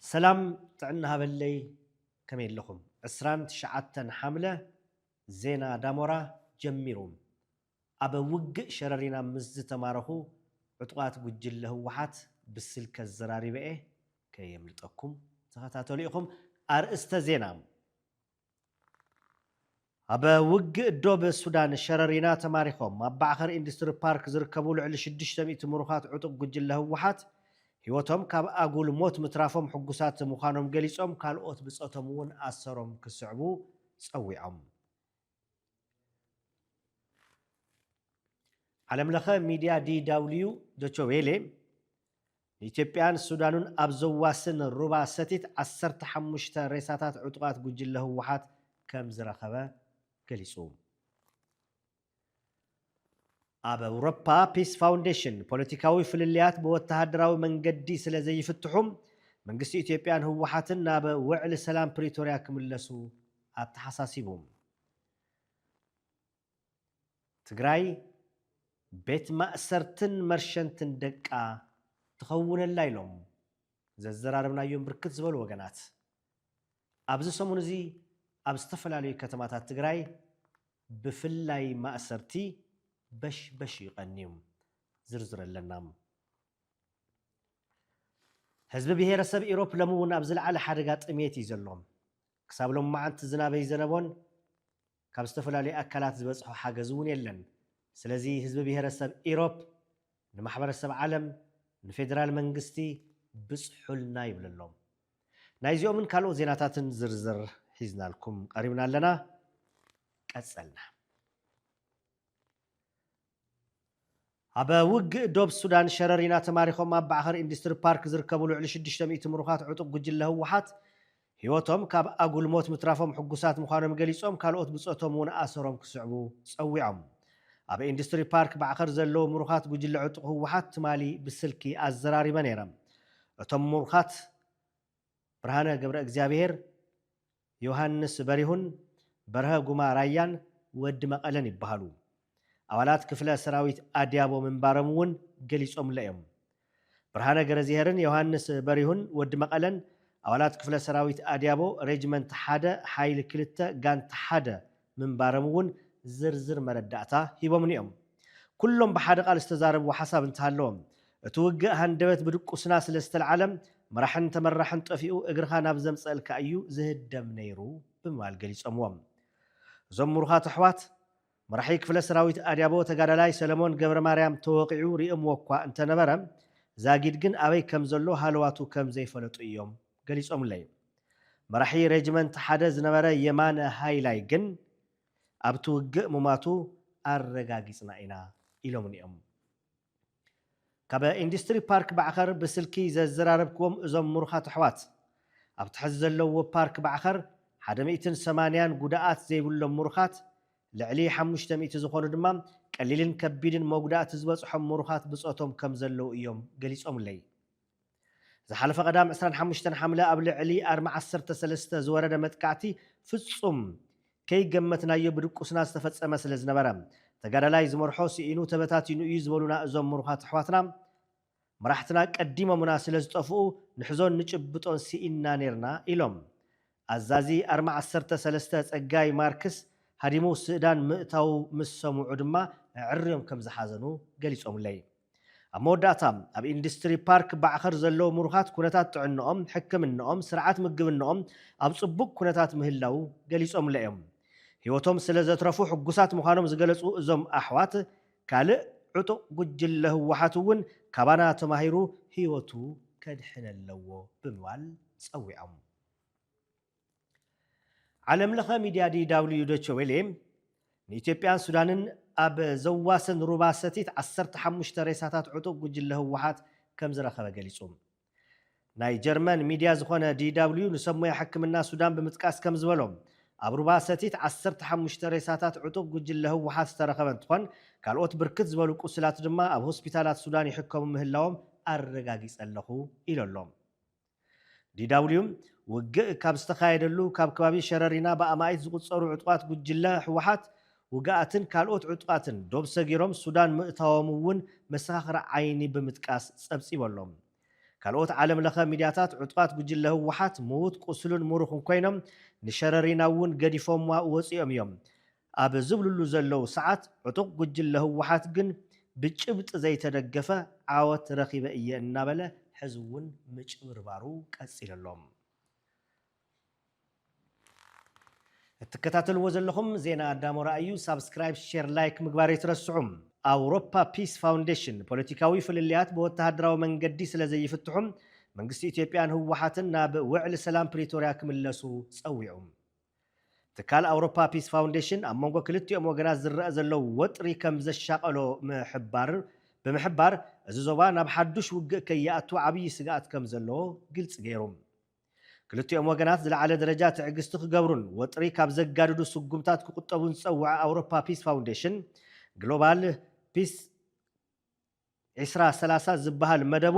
ሰላም ጥዕና ሃበለይ፣ ከመይ ኣለኹም? ዕስራን ትሽዓተን ሓምለ ዜና ዳሞራ ጀሚሩ። ኣብ ውግእ ሸረሪና ምስ ዝተማረኹ ዕጡቓት ጉጅለ ህወሓት ብስልኪ ኣዘራሪበ እየ፣ ከየምልጠኩም ተኸታተሉ ኢኹም። ኣርእስተ ዜና። ኣብ ውግእ ዶብ ሱዳን ሸረሪና ተማሪኾም ኣብ ባዕኸር ኢንዱስትሪ ፓርክ ዝርከቡ ልዕሊ ሽዱሽተ ሚእቲ ምሩኻት ዕጡቕ ጉጅለ ህወሓት ህይወቶም ካብ ኣጉል ሞት ምትራፎም ሕጉሳት ምዃኖም ገሊጾም፣ ካልኦት ብጾቶም እውን ኣሰሮም ክስዕቡ ጸዊዖም። ዓለምለኸ ሚድያ ዲ ደብልዩ ዶቸ ዌሌ ንኢትዮጵያን ሱዳኑን ኣብ ዘዋስን ሩባ ሰቲት ዓሰርተ ሓሙሽተ ሬሳታት ዕጡቓት ጉጅለ ህወሓት ከም ዝረኸበ ገሊጹ። ኣብ ኣውሮፓ ፒስ ፋውንዴሽን ፖለቲካዊ ፍልልያት ብወተሃደራዊ መንገዲ ስለ ዘይፍትሑ መንግስቲ ኢትዮጵያን ህወሓትን ናብ ውዕሊ ሰላም ፕሪቶርያ ክምለሱ ኣተሓሳሲቡ። ትግራይ ቤት ማእሰርትን መርሸንትን ደቃ ትኸውነላ ኢሎም ዘዘራረብናዮም ብርክት ዝበሉ ወገናት። ኣብዚ ሰሙን እዚ ኣብ ዝተፈላለዩ ከተማታት ትግራይ ብፍላይ ማእሰርቲ በሽበሽ እዩ ቀንዩ። ዝርዝር ኣለና። ህዝቢ ብሄረሰብ ኢሮፕ ሎሚ እውን ኣብ ዝለዓለ ሓደጋ ጥሜት እዩ ዘሎ። ክሳብ ሎማዓንቲ ዝናብ ኣይዘነቦን ካብ ዝተፈላለዩ ኣካላት ዝበፅሖ ሓገዝ እውን የለን። ስለዚ ህዝቢ ብሄረሰብ ኢሮፕ ንማሕበረሰብ ዓለም፣ ንፌዴራል መንግስቲ ብፅሑልና ይብል ኣሎ። ናይዚኦምን ካልኦት ዜናታትን ዝርዝር ሒዝናልኩም ቀሪብና ኣለና። ቀጸልና። ኣብ ውግእ ዶብ ሱዳን ሸረሪና ተማሪኾም ኣብ ባዕኸር ኢንዱስትሪ ፓርክ ዝርከቡ ልዕሊ ሽዱሽተ ሚእቲ ምሩኻት ዕጡቕ ጉጅለ ህወሓት ህይወቶም ካብ ኣጉል ሞት ምትራፎም ሕጉሳት ምዃኖም ገሊጾም፣ ካልኦት ብጾቶም እውን ኣሰሮም ክስዕቡ ጸዊዖም። ኣብ ኢንዱስትሪ ፓርክ ባዕኸር ዘለዉ ምሩኻት ጉጅለ ዕጡቕ ህወሓት ትማሊ ብስልኪ ኣዘራሪበ ነይረ። እቶም ምሩኻት ብርሃነ ገብረ እግዚኣብሔር፣ ዮሃንስ በሪሁን በርሀ ጉማ ራያን ወዲ መቐለን ይበሃሉ። ኣባላት ክፍለ ሰራዊት ኣድያቦ ምንባሮም እውን ገሊጾምለ እዮም። ብርሃነ ገረዝሄርን ዮሃንስ በሪሁን ወዲ መቐለን ኣባላት ክፍለ ሰራዊት ኣድያቦ ሬጅመንት ሓደ ሓይሊ ክልተ ጋንታ ሓደ ምንባሮም እውን ዝርዝር መረዳእታ ሂቦምኒ እዮም። ኩሎም ብሓደ ቃል ዝተዛረብዎ ሓሳብ እንተሃለዎም፣ እቲ ውግእ ሃንደበት ብድቁስና ስለ ዝተልዓለ፣ መራሕን ተመራሕን ጠፊኡ እግርኻ ናብ ዘምጸእልካ እዩ ዝህደም ነይሩ ብምባል ገሊጾምዎም። እዞም ምሩኻት ኣሕዋት፣ መራሒ ክፍለ ሰራዊት ኣድያቦ ተጋዳላይ ሰለሞን ገብረ ማርያም ተወቒዑ ሪኦምዎ እኳ እንተነበረ፣ ዛጊድ ግን ኣበይ ከም ዘሎ ሃለዋቱ ከም ዘይፈለጡ እዮም ገሊጾምለይ። መራሒ ሬጅመንት ሓደ ዝነበረ የማነ ሃይላይ ግን ኣብቲ ውግእ ምማቱ ኣረጋጊጽና ኢና ኢሎምኒ እዮም። ካብ ኢንዱስትሪ ፓርክ ባዕኸር ብስልኪ ዘዘራረብክዎም እዞም ምሩኻት ኣሕዋት፣ ኣብቲ ሕዚ ዘለውዎ ፓርክ ባዕኸር ሓደ ሚእትን ሰማንያን ጉድኣት ዘይብሎም ምሩኻት፣ ልዕሊ ሓሙሽተ ሚእቲ ዝኾኑ ድማ ቀሊልን ከቢድን መጉዳእቲ ዝበጽሖም ምሩኻት ብጾቶም ከም ዘለዉ እዮም ገሊጾምለይ። ዝሓለፈ ቀዳም ዕስራን ሓሙሽተን ሓምለ ኣብ ልዕሊ ኣርማ ዓሰርተ ሰለስተ ዝወረደ መጥቃዕቲ ፍጹም ከይገመትናዮ ብድቁስና ዝተፈጸመ ስለ ዝነበረ፣ ተጋዳላይ ዝመርሖ ስኢኑ ተበታቲኑ እዩ ዝበሉና እዞም ምሩኻት ኣሕዋትና፣ መራሕትና ቀዲሞምና ስለ ዝጠፍኡ ንሕዞን ንጭብጦን ስኢንና ኔርና ኢሎም። ኣዛዚ ኣርማ ዓሰርተ ሰለስተ ጸጋይ ማርክስ ሃዲሙ ስእዳን ምእታዉ ምስ ሰምዑ ድማ ኣዕርዮም ከም ዝሓዘኑ ገሊጾምለይ። ኣብ መወዳእታ፣ ኣብ ኢንዱስትሪ ፓርክ ባዕኸር ዘለዉ ምሩኻት ኩነታት ጥዕንኦም፣ ሕክምንኦም፣ ስርዓት ምግብንኦም ኣብ ጽቡቕ ኩነታት ምህላዉ ገሊጾምለ እዮም። ህይወቶም ስለ ዘትረፉ ሕጉሳት ምዃኖም ዝገለጹ እዞም ኣሕዋት፣ ካልእ ዕጡቕ ጉጅለ ህወሓት እውን ካባና ተማሂሩ ህይወቱ ከድሕን ኣለዎ ብምባል ጸዊዖም። ዓለምለኸ ሚድያ ዲ ደብልዩ ዶቸ ዌሌ ንኢትዮጵያን ሱዳንን ኣብ ዘዋስን ሩባ ሰቲት ዓሰርተ ሓሙሽተ ሬሳታት ዕጡቕ ጉጅለ ህወሓት ከም ዝረኸበ ገሊጹ። ናይ ጀርመን ሚድያ ዝኾነ ዲ ደብልዩ ንሰብ ሞያ ሕክምና ሱዳን ብምጥቃስ ከም ዝበሎ፣ ኣብ ሩባ ሰቲት ዓሰርተ ሓሙሽተ ሬሳታት ዕጡቕ ጉጅለ ህወሓት ዝተረኸበ እንትኾን፣ ካልኦት ብርክት ዝበሉ ቁስላት ድማ ኣብ ሆስፒታላት ሱዳን ይሕከሙ ምህላዎም ኣረጋጊጸ ኣለኹ ኢሉ ኣሎ። ዲ ደብልዩ ውግእ ካብ ዝተኻየደሉ ካብ ከባቢ ሸረሪና ብኣማኢት ዝቑጸሩ ዕጡቓት ጉጅለ ህወሓት ውግኣትን ካልኦት ዕጡቓትን ዶብ ሰጊሮም ሱዳን ምእታዎም እውን መሰኻኽሪ ዓይኒ ብምጥቃስ ጸብጺቡ ኣሎ። ካልኦት ዓለም ለኸ ሚድያታት ዕጡቓት ጉጅለ ህወሓት ምዉት ቁስሉን ምሩኹን ኮይኖም ንሸረሪና እውን ገዲፎምዋ ወፂኦም እዮም ኣብ ዝብልሉ ዘለዉ ሰዓት ዕጡቕ ጉጅለ ህወሓት ግን ብጭብጢ ዘይተደገፈ ዓወት ረኺበ እየ እናበለ ሕዚ እውን ምጭብርባሩ ቀፂሉ ኣሎ። እትከታተልዎ ዘለኹም ዜና ኣዳሞራ እዩ። ሳብስክራይብ፣ ሼር፣ ላይክ ምግባር ኣይትረስዑ። ኣውሮፓ ፒስ ፋውንዴሽን ፖለቲካዊ ፍልልያት ብወተሃደራዊ መንገዲ ስለ ዘይፍትሑ መንግስቲ ኢትዮጵያን ህወሓትን ናብ ውዕሊ ሰላም ፕሪቶርያ ክምለሱ ጸዊዑ። ትካል ኣውሮፓ ፒስ ፋውንዴሽን ኣብ መንጎ ክልቲኦም ወገናት ዝረአ ዘሎ ወጥሪ ከም ዘሻቐሎ ምሕባር ብምሕባር፣ እዚ ዞባ ናብ ሓዱሽ ውግእ ከይኣቱ ዓብዪ ስግኣት ከም ዘለዎ ግልጺ ገይሩ። ክልቲኦም ወገናት ዝለዓለ ደረጃ ትዕግስቲ ክገብሩን ወጥሪ ካብ ዘጋድዱ ስጉምታት ክቁጠቡን ዝጸውዐ ኣውሮፓ ፒስ ፋውንዴሽን፣ ግሎባል ፒስ ዕስራ ሰላሳ ዝበሃል መደቡ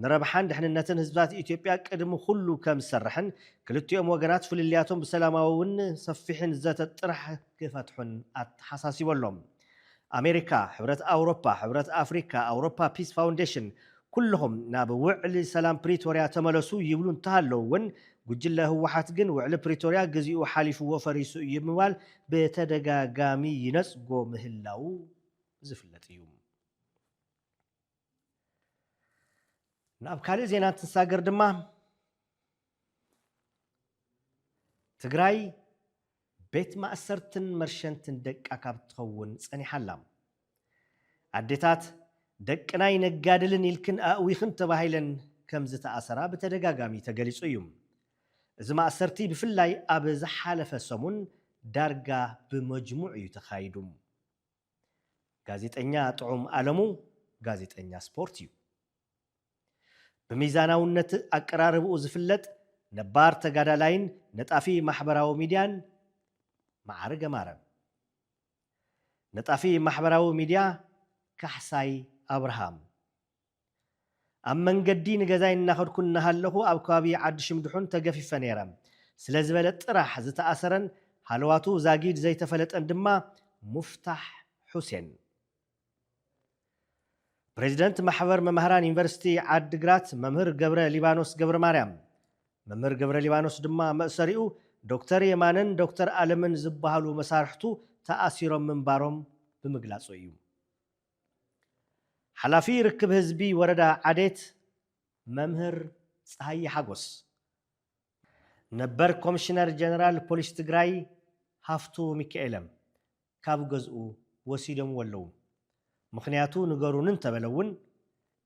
ንረብሓን ድሕንነትን ህዝብታት ኢትዮጵያ ቅድሚ ኩሉ ከም ዝሰርሕን ክልቲኦም ወገናት ፍልልያቶም ብሰላማውን ሰፊሕን ዘተ ጥራሕ ክፈትሑን ኣተሓሳሲቡ ኣሎ። ኣሜሪካ፣ ሕብረት ኣውሮፓ፣ ሕብረት ኣፍሪካ፣ ኣውሮፓ ፒስ ፋውንዴሽን ኩልኹም ናብ ውዕሊ ሰላም ፕሪቶርያ ተመለሱ ይብሉ እንተሃለዉ እውን፣ ጉጅለ ህወሓት ግን ውዕሊ ፕሪቶርያ ግዚኡ ሓሊፍዎ ፈሪሱ እዩ ብምባል ብተደጋጋሚ ይነጽጎ ምህላዉ ዝፍለጥ እዩ። ናብ ካልእ ዜና እንትንሳገር ድማ፣ ትግራይ ቤት ማእሰርትን መርሸንትን ደቃ ካብ ትኸውን ጸኒሓ ኣላ። ኣዴታት፣ ደቅና ኣይነጋድልን ኢልክን ኣእዊኽን ተባሂለን ከም ዝተኣሰራ ብተደጋጋሚ ተገሊጹ እዩ። እዚ ማእሰርቲ ብፍላይ ኣብ ዝሓለፈ ሰሙን ዳርጋ ብመጅሙዕ እዩ ተኻይዱ። ጋዜጠኛ ጥዑም ኣለሙ ጋዜጠኛ ስፖርት እዩ። ብሚዛናውነት ኣቀራርብኡ ዝፍለጥ ነባር ተጋዳላይን ነጣፊ ማሕበራዊ ሚድያን መዓርገ ማረ። ነጣፊ ማሕበራዊ ሚድያ ካሕሳይ ኣብርሃም። ኣብ መንገዲ ንገዛይ እናኸድኩ እናሃለኹ ኣብ ከባቢ ዓዲ ሽምድሑን ተገፊፈ ነይረ። ስለ ዝበለ ጥራሕ ዝተኣሰረን ሃለዋቱ ዛጊድ ዘይተፈለጠን ድማ ሙፍታሕ ሑሴን። ፕሬዚደንት ማሕበር መምህራን ዩኒቨርሲቲ ዓዲግራት መምህር ገብረ ሊባኖስ ገብረ ማርያም። መምህር ገብረ ሊባኖስ ድማ መእሰሪኡ ዶክተር የማነን ዶክተር ኣለምን ዝበሃሉ መሳርሕቱ ተኣሲሮም ምንባሮም ብምግላጹ እዩ። ሓላፊ ርክብ ህዝቢ ወረዳ ዓዴት መምህር ፀሃየ ሓጎስ። ነበር ኮሚሽነር ጀነራል ፖሊስ ትግራይ ሃፍቱ ሚካኤለ ካብ ገዝኡ ወሲዶምዎ ኣለዉ። ምኽንያቱ ንገሩኒ እንተበለ እውን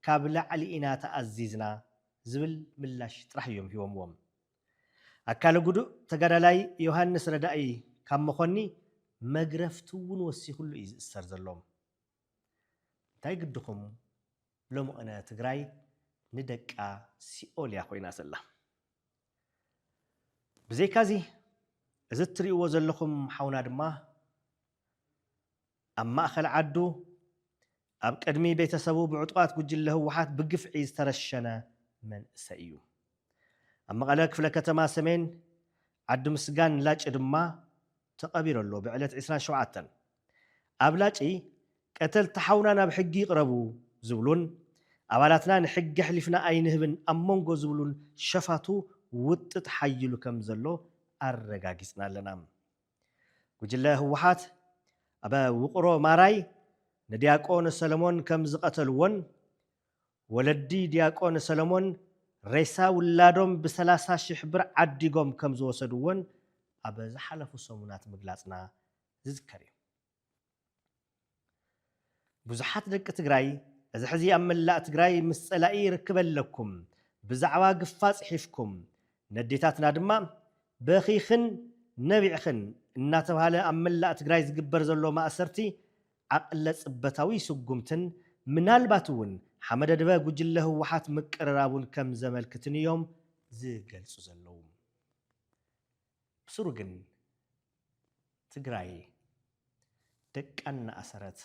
ካብ ላዕሊ ኢና ተኣዚዝና ዝብል ምላሽ ጥራሕ እዮም ሂቦምዎም። ኣካለ ጉዱእ ተጋዳላይ ዮሃንስ ረዳኢ ካብ መኾኒ መግረፍቲ እውን ወሲኹሉ እዩ ዝእሰር ዘሎ። እንታይ ግድኹም? ሎሚ ቅነ ትግራይ ንደቃ ሲኦል እያ ኮይና ዘላ። ብዘይካዚ እዚ እትርእይዎ ዘለኹም ሓውና ድማ ኣብ ማእኸል ዓዱ ኣብ ቅድሚ ቤተሰቡ ብዕጡቓት ጉጅለ ህወሓት ብግፍዒ ዝተረሸነ መንእሰይ እዩ። ኣብ መቐለ ክፍለ ከተማ ሰሜን ዓዲ ምስጋን ላጭ ድማ ተቐቢሩ ኣሎ። ብዕለት ዕስራን ሸውዓተን ኣብ ላጪ ቀተልቲ ሓውና ናብ ሕጊ ይቕረቡ ዝብሉን ኣባላትና ንሕጊ ኣሕሊፍና ኣይንህብን ኣብ መንጎ ዝብሉን ሸፋቱ ውጥጥ ሓይሉ ከም ዘሎ ኣረጋጊጽና ኣለና። ጉጅለ ህወሓት ኣብ ውቕሮ ማራይ ንዲያቆን ሰለሞን ከም ዝቐተልዎን ወለዲ ዲያቆን ሰለሞን ሬሳ ውላዶም ብሰላሳ ሽሕ ብር ዓዲጎም ከም ዝወሰድዎን ኣብ ዝሓለፉ ሰሙናት ምግላጽና ዝዝከር እዩ። ብዙሓት ደቂ ትግራይ እዚ ሕዚ ኣብ መላእ ትግራይ ምስ ጸላኢ ርክብ ኣለኩም፣ ብዛዕባ ግፋ ጽሒፍኩም፣ ነዴታትና ድማ በኺኽን ነቢዕኽን እናተባህለ ኣብ መላእ ትግራይ ዝግበር ዘሎ ማእሰርቲ ዓቕለ ጽበታዊ ስጉምትን ምናልባት እውን ሓመደድበ ጉጅለ ህወሓት ምቅርራቡን ከም ዘመልክትን እዮም ዝገልጹ ዘለዉ። ብስሩ ግን ትግራይ ደቃ እናኣሰረት፣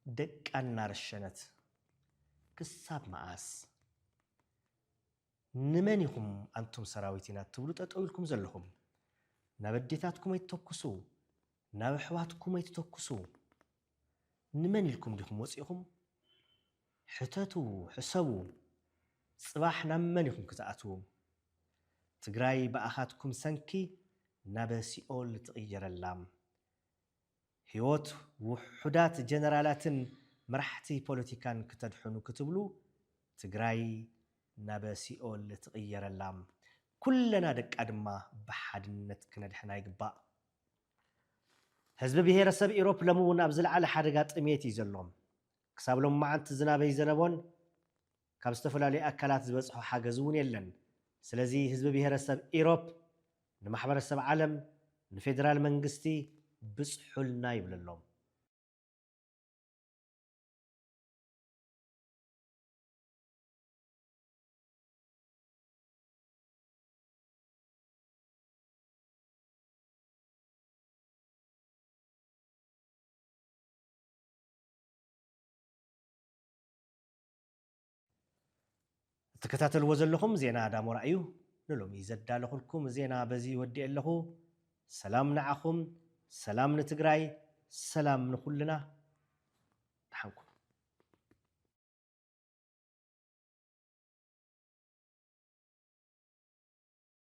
ደቃ እናረሸነት ክሳብ መዓስ? ንመን ኢኹም ኣንቱም ሰራዊት ኢና ትብሉ ጠጠው ኢልኩም ዘለኹም? ናብ ኣዴታትኩም ኣይትተኩሱ፣ ናብ ኣሕዋትኩም ኣይትተኩሱ። ንመን ኢልኩም ዲኹም ወፂእኹም? ሕተቱ፣ ሕሰቡ። ጽባሕ ናብ መን ኢኹም ክትኣትዉ? ትግራይ ብኣኻትኩም ሰንኪ ናብ ሲኦል ትቕየረላ። ህይወት ውሑዳት ጀነራላትን መራሕቲ ፖለቲካን ክተድሕኑ ክትብሉ ትግራይ ናብ ሲኦል ትቕየረላ። ኩለና ደቃ ድማ ብሓድነት ክነድሕና ይግባእ። ህዝቢ ብሄረሰብ ኢሮፕ ሎሚ እውን ኣብ ዝለዓለ ሓደጋ ጥሜት እዩ ዘሎ። ክሳብ ሎማዓንቲ ዝናብ ኣይዘነበን፣ ካብ ዝተፈላለዩ ኣካላት ዝበፅሖ ሓገዝ እውን የለን። ስለዚ ህዝቢ ብሄረሰብ ኢሮፕ ንማሕበረሰብ ዓለም፣ ንፌደራል መንግስቲ ብፅሑልና ይብለሎም። እትከታተልዎ ዘለኹም ዜና ዳሞራ እዩ። ንሎሚ ዘዳለኹልኩም ዜና በዚ ወዲኤ ኣለኹ። ሰላም ንዓኹም፣ ሰላም ንትግራይ፣ ሰላም ንኹልና። ደሓንኩ።